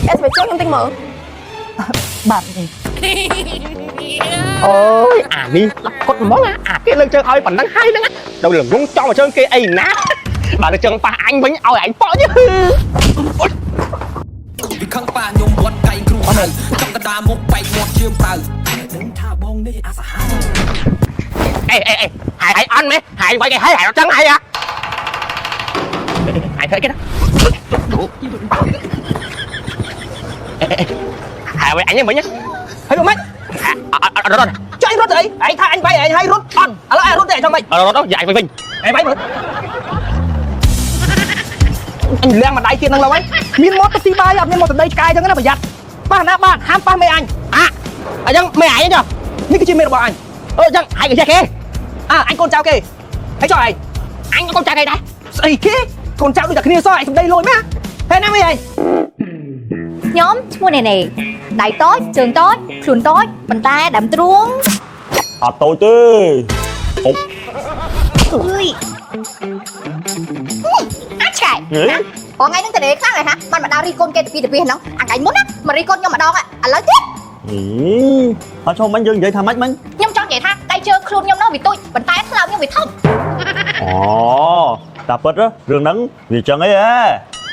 អេស្បែកជើងខ្ញុំទិញមើល បាទ អូយអានេះគាត់ហ្មងអាគេលើកជើងឲ្យប៉ុណ្ណឹងហើយហ្នឹងដល់ល្ងងចង់មកជើងគេអីណាបើលើកជើងប៉ះអញវិញឲ្យអញប៉ក់យឺ ពីខឹងប៉ាខ្ញុំវត្តកែងគ្រូហៅចង់កដាមុខបែកមាត់ជើងប្រៅដឹងថាបងនេះអាសាហាវ អេអេអេហើយហើយអន់មែនហើយវាយគេហើយហើយអត់ចឹងហើយអាហើយធ្វើគេណាហើយវាយអញវិញ ហើយលោកម៉េច អត់រត់ ចុះអញរត់ទៅអីឯងថាអញវាយឯងហើយរត់អត់ឥឡូវឯងរត់ទៅឯងចង់ម៉េច អត់រត់យ៉ាអញវិញ ឯងវាយមើលអញលាងម្ដាយទៀតហ្នឹងឡើយហើយមានមាត់ទៅស៊ីបាយអត់មានមាត់ទៅដីឆ្កែអញ្ចឹងណាប្រយ័ត្នប៉ះណាបានហាមប៉ះមេអញ អាអញ្ចឹងមេឯងចុះ នេះគឺជាមេរបស់អញ អឺអញ្ចឹងឯងក៏ចេះគេ អើអញកូនចៅគេហើយចុះឯង អញក៏កូនចៅគេដែរ ស្អីគេកូនចៅដូចតែគ្នាសោះឯងសម្ដីលួយមែនហេណាមេឯង ខ្ញុំឈ្មោះណេណេដៃតូចជើងតូចខ្លួនតូចប៉ុន្តែដើមទ្រូង អត់តូចទេហុក អើយអាចឆ្កែ ហេ បងថ្ងៃហ្នឹងតេខ្លាំងហើយហាបានមកដល់រីកូនគេទៅពីទៅពីហ្នឹងអាថ្ងៃមុនណាមករីកូនខ្ញុំម្ដងឥឡូវទៀត ហីអត់ចូលមិញយើងនិយាយថាម៉េចមិញ ខ្ញុំចង់និយាយថាដៃជើងខ្លួនខ្ញុំនោះវាទូចប៉ុន្តែថ្លើមខ្ញុំវាធំ អូតាពិតរឿងហ្នឹងវាចឹងអីហ៎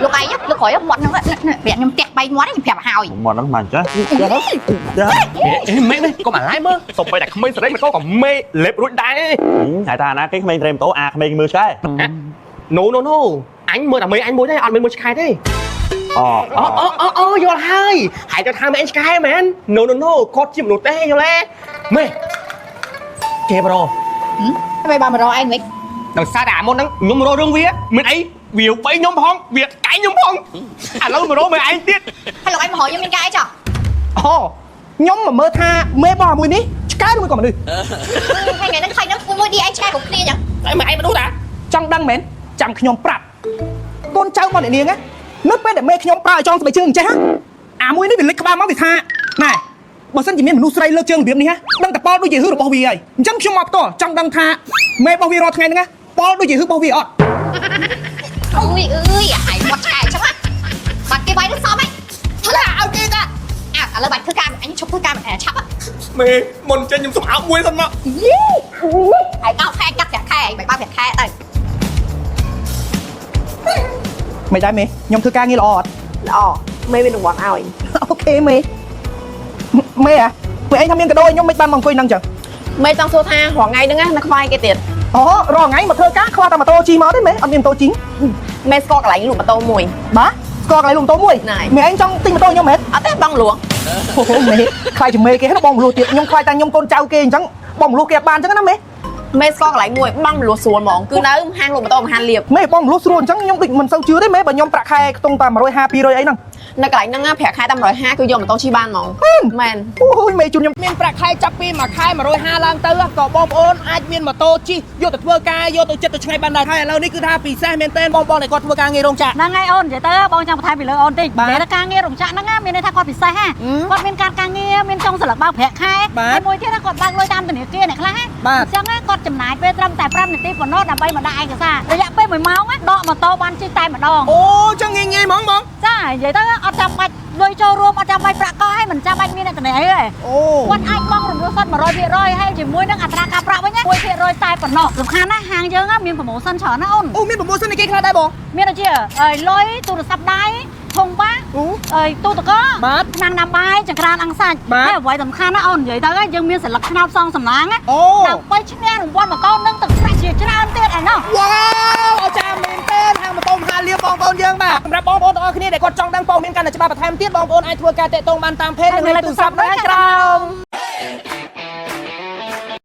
លោកឯងលោកក្រោយមាត់ហ្នឹងប្រាប់ខ្ញុំផ្ទះបែកមាត់ខ្ញុំប្រាប់ឲ្យហើយ មាត់ហ្នឹងមិនចេះចេះ អេមេមេកុំអាឡាយមើលសុំបីតែក្មេងស្រីម៉ូតូក៏មេលេបរួចដែរ ហៅថាណាគេក្មេងត្រេមតោអាក្មេងមើលឆ្កែ No no no អញមើលតែមេអញមួយទេអត់មានមើលឆ្កែទេ អូ អូអូអូអូយល់ហើយហើយទៅថាមេអញឆ្កែមែន No no no គាត់ជាមនុស្សទេយល់ទេមេគេប្រូ ហើយបានមករកឯងវិញ ដោយសារតែអាមុនហ្នឹងខ្ញុំរករឿងវាមានអីវាវៃខ្ញុំផងវាកែងខ្ញុំផងឥឡូវមករកមេឯងទៀត ហើយលោកឯងមករកខ្ញុំមានការអីចោះ អូខ្ញុំមកមើលថាមេរបស់អាមួយនេះឆ្កែឬមួយក៏មនុស្ស ហើយថ្ងៃហ្នឹងថ្ងៃហ្នឹងមួយឌីឯងឆ្កែគ្រប់គ្នាចឹង តែមេឯងមនុស្សតា ចង់ដឹងមែនចាំខ្ញុំប្រាប់កូនចៅរបស់អ្នកនាងណានៅពេលដែលមេខ្ញុំប្រើឲ្យចងស្បែកជើងអញ្ចេះហ่ะអាមួយនេះវាលិចក្បាលមកវាថាណែបើសិនជាមានមនុស្សស្រីលើកជើងរបៀបនេះហ่ะដឹងតែប៉លដូចជាហឺរបស់វាហើយអញ្ចឹងខ្ញុំមកផ្ទាល់ចង់ដឹងថាមេរបស់វារាល់ថ្ងៃហ្នឹងណាប៉លដូចជាហឺរបស់វាអត់ អើយអើយអាយមាត់ឆ្កែចឹងណាបាត់គេវាយនឹងសមហីធ្វើឲ្យគេតាអាឥឡូវបាច់ធ្វើការអញឈប់ធ្វើការឆាប់ មេមុនចេញខ្ញុំសុំអោបមួយសិនមក យីឯងអោខែកាត់ប្រាក់ខែឯងបាច់បើប្រាក់ខែទៅ មិនដែរមេខ្ញុំធ្វើការងារល្អអត់ ល្អមេមានរង្វាន់ឲ្យ OK មេមេអាមេឯងថាមានកដោឲ្យខ្ញុំមិនបានមកអង្គុយហ្នឹងចឹង មេចង់សួរថារាល់ថ្ងៃហ្នឹងណានៅខ្វាយគេទៀត អូរាល់ថ្ងៃមកធ្វើការខ្វះតែម៉ូតូជិះមកទេមេអត់មានម៉ូតូជិះ មេស្គាល់កន្លែងលក់ម៉ូតូមួយ បាទស្គាល់កន្លែងលក់ម៉ូតូមួយ ណែ មេឯងចង់ទិញម៉ូតូខ្ញុំមែន អត់ទេបងលួង អូមេខ្លាចជាមេគេហ្នឹងបងមលួសទៀតខ្ញុំខ្លាចតែខ្ញុំកូនចៅគេអញ្ចឹងបងមលួសគេអត់បានអញ្ចឹងណាមេ មេស្គាល់កន្លែងមួយបងមលួស្រួលហ្មងគឺនៅហាងលក់ម៉ូតូមហាលៀប មេបងមលួសស្រួលអញ្ចឹងខ្ញុំដូចមិនសូវជឿទេមេបើខ្ញុំប្រាក់ខែខ្ទង់តែ150 200អីហ្នឹង នៅកន្លែងហ្នឹងណាប្រាក់ខែតែ150គឺយកម៉ូតូជិះបានហ្មងមែន អូយមេជូនខ្ញុំ មានប្រាក់ខែចាប់ពីមួយខែ150ឡើងទៅក៏បងប្អូនអាចមានម៉ូតូជិះយកទៅធ្វើការយកទៅចិត្តទៅឆ្ងាយបានដែរហើយឥឡូវនេះគឺថាពិសេសមែនទែនបងប្អូនដែលគាត់ធ្វើការងាររោងចក្រ ហ្នឹងហើយអូននិយាយទៅបងចង់បន្ថែមពីលើអូនតិច បាទ និយាយទៅការងាររោងចក្រហ្នឹងណាមានន័យថាគាត់ពិសេសហ่ะគាត់មានការការងារមានចុងស្លឹកបើកប្រាក់ខែ បាទ ហើយមួយទៀតណាគាត់បើកលុយតាមធនាគារអ្នកខ្លះហ่ะ បាទ អញ្ចឹងណាគាត់ចំណាយពេលត្រឹមតែ5នាទីប៉ុណ្ណោះដើម្បីមកដាក់ឯកសាររយៈពេល1ម៉ោងណាដកម៉ូតូបានជិះតែម្ដង អូចឹងងាយងាយហ្មងបង ចានិយាយទៅអត់ចាំបាច់លុយចូលរួមអត់ចាំបាច់ប្រាក់កោះហើយមិនចាំបាច់មានអ្នកតំណែងអីទេ អូ គាត់អាចបង់រំលោះសុទ្ធ100%ហើយជាមួយនឹងអត្រាការប្រាក់វិញណា1%តែប៉ុណ្ណោះសំខាន់ណាស់ហាងយើងណាមាន promotion ច្រើនណាអូន អូមាន promotion នៃគេខ្លះដែរបង មានដូចជាអើយលុយទូរស័ព្ទដៃធុងបាស អូ អើយទូទឹកកក បាទ ឆ្នាំងដាំបាយចង្ក្រានអាំងសាច់ បាទ ហើយអ្វីសំខាន់ណាអូននិយាយទៅហើយយើងមានសន្លឹកឆ្នោតសងសំណាងណា អូ ដើម្បីឈ្នះរង្វាន់ម៉ូតូនិងទឹកប្រាក់ជាច្រើនទៀតឯណោះ វ៉ាវអស្ចារ្យមែនទែនហាងម៉ូតូមហាលៀបបងប្អូនយើងបាទសម្រាប់បងប្អូនទាំងអស់គ្នាដែលគាត់ចង់ដឹងព័ត៌មានកាន់តែច្បាស់បន្ថែមទៀតបងប្អូនអាចធ្វើការតាក់ទងបានតាម page និងលេខទូរស័ព្ទនៅខាងក្រោម